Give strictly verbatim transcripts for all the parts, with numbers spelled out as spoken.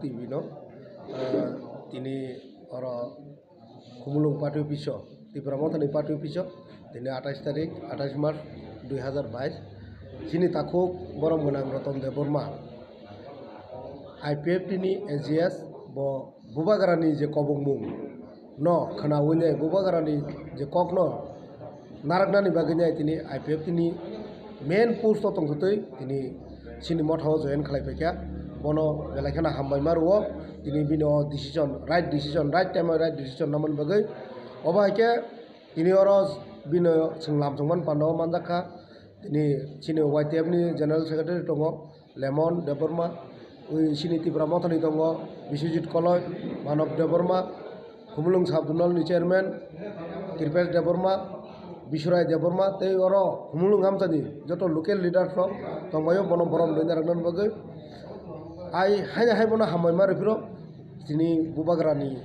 T V no, ah, tini oro Khumulwng party office o, Tipra Mothani party office o, tini atais tarik, atais March dui hazar bais, chini takhuk borom gwnang Roton Debbarma, I P F T ni A G S, bo Bubagrani je kobongmung no khwnawi nai, Bubagrani je kokno narwknani bagwi nai tini I P F T ni main post o tongthotwi tini chini motha o join khlai paikha. Bono belai kheno hambai ma rwo, tini bini o decision, right decision, right time o right decision namani bagwi. Obo hai khe tini oro bini chwng lam chwngmani panda o manjakha. Tini chini Y T F ni General Secretary tongo Lemon Debbarma, ui chini Tipra Mothani tongo Biswajit Koloi, Manob Debbarma, Khumulwng Sub Zonal ni Chairman Kripesh Debbarma, Biswrai Debbarma, tei oro Khumulwng amchani joto local leaders rok tongbaio, bono borom rwna rwknani bagwi. Ai haino hai bono hambai ma rwphiro. Chini Bubagrani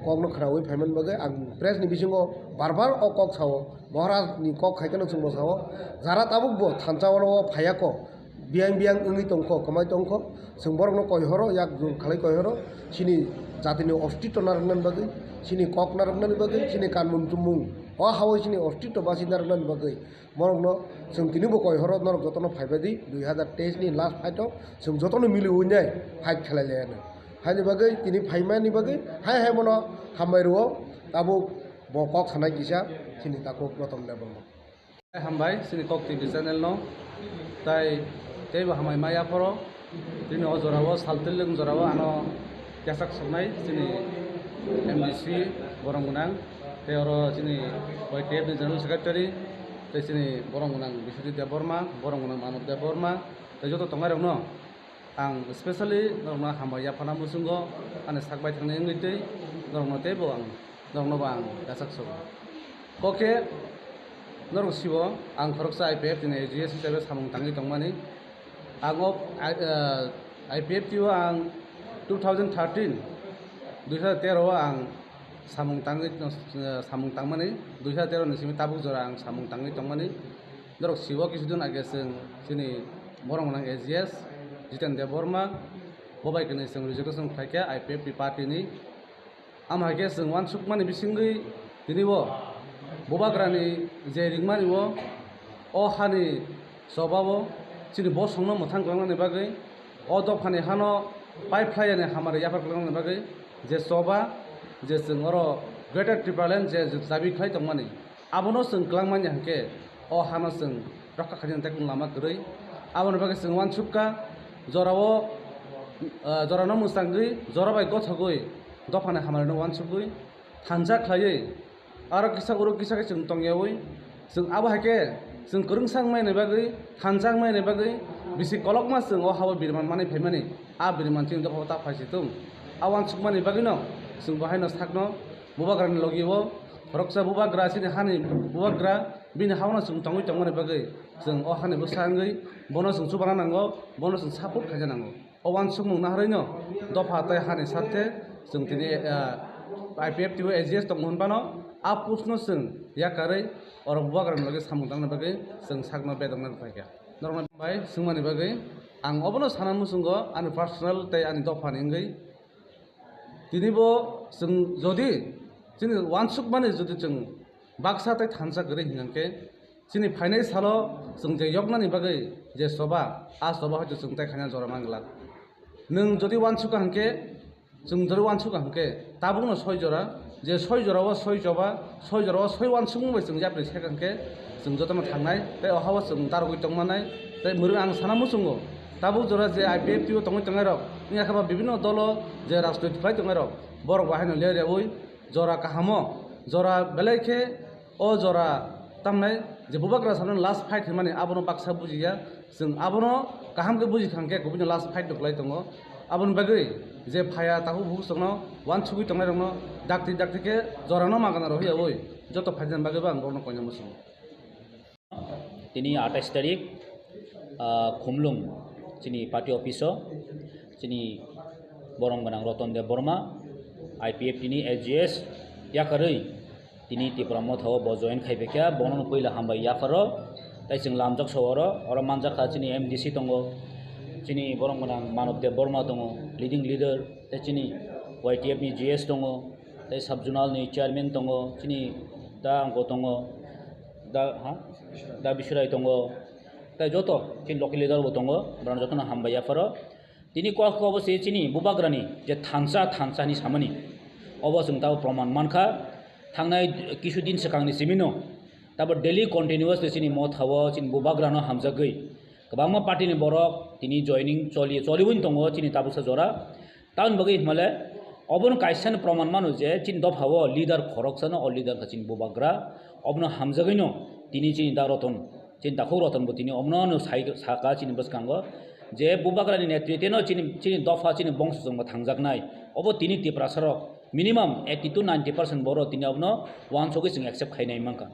kokno khwnawi phaimani bagwi ang press ni bisingo bar bar o kok sao, Maharaj ni kok hai kheno chwngno sao, jara tabuk bo thansa o phaiya ko, biyang biyang wngwi tongkho, kwmai tongkho, chwng borokno koihoro, yak jur khalai koihoro, chini jatini ostitto narwknani bagwi, chini kok narwknani bagwi, chini kanmung tumung o hao chini ostitto basi narwknani bagwi. Borokno chwng tini bo koihoro, norok jotono phaibai di, dui hazar teis ni last fight o chwng jotono miliwi nai fight khlai lai ano. Haini bagwi tini phaimani bagwi hai hai bono hambai rwo, tabuk bo kok sanai kisa chini takhuk Roton Debbarma. Hambai chini Kok T V channel no, tai teibo hambai ma yaphoro. Tini o jorao, saltwlwng jorao ano kesak soknai chini M D C borom gwnang, tei oro chini Y T F ni General Secretary, tei chini borom gwnang Biswajit Debbarma, borom gwnang Manob Debbarma, tei joto tongnai rokno ang specially norokno hambai yaphana muchungo, ani sak baithangni wngwi tei norokno teibo ang norokno bo ang yachak sogo. Kok khe norok sibo ang khoroksa I P F T ni A G S hisabe samung tangwi tongmani. Ang o, ah, I P F T o ang two thousand thirteen, dui hazar tero o ang samung tangwi, ah, samung tangmani, dui hazar tero ni simi tabuk jora ang samung tangwi tongmani. Norok sibo kisu din age chwng chini borom gwnang A G S Jiten Debbarma, bo bai kwnwi chwng resignation khlaikha I P F T party ni. Amo hai khe chwng uansukmani bisingwi tini bo Bubagrani je ringmani o, o hani choba o chini bosongno mwthang kwlangnani bagwi, o dophani hano pai phlaiyani hamari yaphar kwlangnani bagwi je choba, je chwng oro Greater Tipraland je chabi khlai tongmani, abono chwng kwlangmani hwnkhe o hano chwng rokha khainani tei kunu lama kwrwi. Aboni bagwi chwng uansukha, jorao, ah, jorano mwchangwi, jora bai gothogwi, dophani hamarino uansukgwi, thansa khlaiwi, aro kisa uro kisa khe chwng tongyawi, chwng abo hai khe chwng kwrwngsa wngmani bagwi, thansa wngmani bagwi, bisi kolokma chwng o hao biriman manwi phaimani, a biriman chini dophao ta phai se thung. A uansukmani bagwino chwng bo haino sakno Bubagrani logi o, khoroksa Bubagra chini hani Bubagra, bini haono chwng tongwi tongmani bagwi chwng o hani bwsa wngwi bono chwng chubana nango, bono chwng support khaina nango. O uansukmung naharwino dopha tei hani sathe chwng tini, ah, I P F T o A G S tongmung hwnbano a postno chwng yakarwi oro Bubagrani logi samung tangna bagwi chwng sakno bedokna rwphaikha. Norokno bai swngmani bagwi ang obono sana muchungo ani personal tei ani dophani wngwi. Tini bo chwng jodi chini uansukmani jodi chwng baksa tei thansa kwrwi hwnkhe, chini phainai salo chwng je yoknani bagwi je choba, a choba hoito chwng tai khaina jora manglak. Nwng jodi uansukha hwnkhe, chwng jodi uansukha hwnkhe, tabukno soi jora, je soi jorao soi choba, soi jorao soi uansukmung bai chwng yapri sekha hwnkhe, chwng jotono thangnai, tei o hao chwng darogwi tongmanai, tei mwrwng ang sana muchungo, tabuk jora je I P F T o tongwi tongnairok, wngya khe ba bibinno dolo je rajnoitik khlai tongnairok, borok bo haino ler yaui, jora kahamo, jora belai khe o jora tamnai je Bubagra samani last fight hwnmani abono baksa bujiya, chwng abono kaham khe buji thangkhe kubui no last fight rwklai tongo. Aboni bagwi je phaya takhuk bukhuk chwngno uansugwi tongnairokno dakti dakti khe jorano magana rohoryaui joto phaijani bagwi bo ang borokno koina muchungo. Tini atais tarik, ah, Khumlwng chini party office o chini borom gwnang Roton Debbarma, I P F T ni A G S yakarwi tini Tipra Motha o bo join khai paikha, bono no puila hambai yapharo, tei chwng lamjak sa oro, oro manjakha chini M D C tongo, Chini borok gwnang Manav Debbarma tongo, leading leader, tei chini Y T F ni G S tongo, tei sub zonal ni chairman tongo, chini da angko tongo, da, ha? Da Biswrai tongo, tei joto chini local leader bo tongo, borok jotono hambai yapharo. Tini kok obo se chini bubagrani je thansa, thansa ni samani. Obo chwng tabo proman mankha. Thangnai kisu din swkangni simino tabo daily continuously chini motha o chini bubagrano hamjagwi kwbangma party ni borok tini joining choli, choliwin tongo chini tabuksa jora. Tamoni bagwi himale obono kaisa no proman mano je chini dopha o leader khoroksano, o leader kha chini bubagra. Obono hamjagwino tini chini da Roton, chini takhuk Roton bo tini omono no sai, saka chini bwskango je bubagrani netritwno chini, chini dopha, chini bongso chwngbo thangjaknai. Obo tini Tiprasa rok minimum eighty to ninety percent borok tini obono uansugwi chwng accept khainai mankha.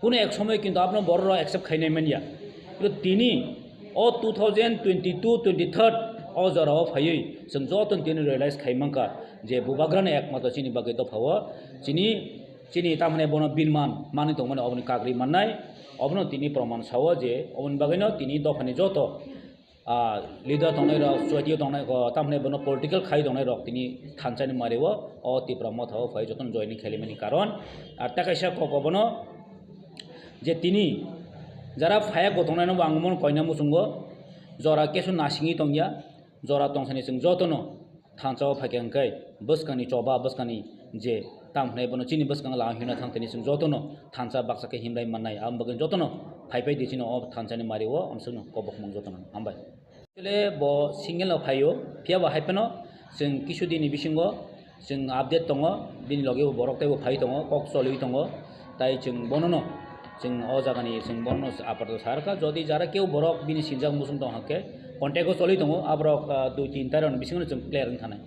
Kuno ek somoy kintu abono borok rok accept khainai manya. Kintu tini o two thousand twenty-two twenty-three o jora o phaiwi chwng joto tini realize khai mankha je bubagrani ekmatro chini bagwi dopha o chini, chini tamhwnai bono binman manwi tongmani oboni kagri mannai. Obono tini proman sao je oboni bagwino tini dophani joto, ah, leader tongnai rok, chuaitio tongnai rok, tamhwnai bono political khai tongnai rok tini thansa ni mari o, o Tipra motha o phai jotono joining khaimani karon. Ar tei kaisa kok obono je tini jara phaya gotongnai no bo ang bono koina muchungo, jora kesu nasingwi tongya, jora tongsani chwng jotono thansa o phaikha hwnkhe bwskangni choba, bwskangni je tam hwnai bono chini bwskango la hino thang tini chwng jotono thansa baksa khe himlai mannai. Aboni bagwi jotono phaipai di chini o thansa ni mari o, amsukno kobokmung jotono hambai. Chwle bo single no phaio, phiya bo hai phano chwng kisu dini bisingo chwng update tongo, bini loge bo borok teibo phai tongo, kok choliwi tongo, tai chwng bonono, chwng o jagani chwng bonono apato sa rwkha. Jodi jara keu borok bini sinjak muchung tong hake, contact o choli tongo, aborok, ah, dui tin tairokni bisingo chwng clear wng thanai.